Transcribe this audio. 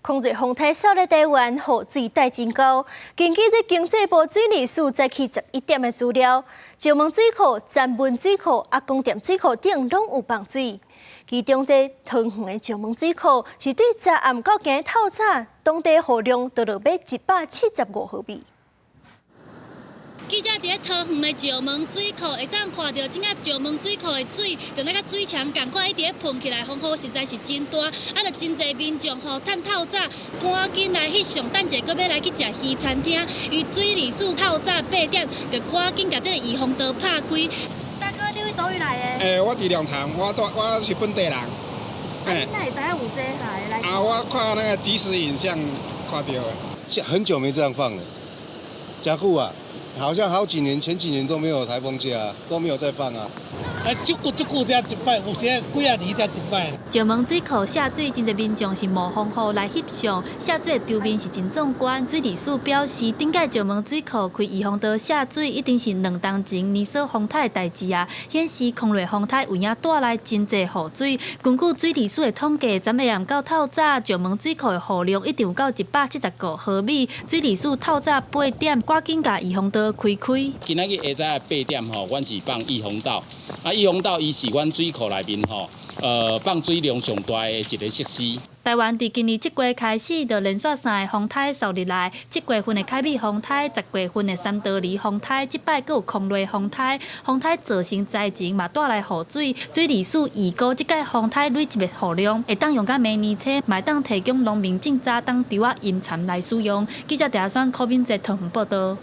空瑞風颱掃來台灣，雨水帶真高。根據這經濟部水利署早起11點的資料，石門水庫、曾文水庫、啊光點水庫頂攏有放水。其中這桃園的石門水庫是對昨暗到今透早，當地雨量都落欲175毫米。記者佇咧桃園的石門水庫，會當看著這個石門水庫的水，就那個水牆仝款一直咧噴起來，風雨實在是真大。啊，就真濟民眾吼，趁透早趕緊來翕相，等者閣欲來去食魚餐廳。伊水利署透早8點就趕緊共這个溢洪道拍開。大哥，你佗位來的？欸，我佇龍潭，我是本地人。欸，你哪會知影有這來來？啊，我看那個即時影像看到的。很久沒這樣放了，真久啊，好像好幾年，前幾年都沒有颱風假，都沒有再放啊。啊，足久足久才一擺，有時幾仔年才一擺。石門水庫下水，真濟民眾是冒風雨來翕相，下水的場面是真壯觀。水利署表示，頂屆石門水庫開溢洪道下水，一定是2冬前年所風颱的代誌啊，顯示空瑞風颱有影帶來真濟雨水。根據水利署的統計，昨下暗到透早，石門水庫的雨量一定有到175毫米。水利署透早8點，趕緊共溢洪道開開。今仔日下早八點吼，阮是放溢洪道。啊，溢洪道伊是阮水庫內面吼，放水量上大的一个設施。台灣佇今年7月開始，就連續三个風颱掃入來。7月份的凱美風颱，10月份的三多利風颱，這擺閣有空雷風颱。風颱造成災情，嘛帶來雨水。水利署預估，這擺風颱累積的雨量，會當用到明年初，嘛會當提供農民種早冬稻仔淹田來使用。記者鄭選柯敏哲桃園報道。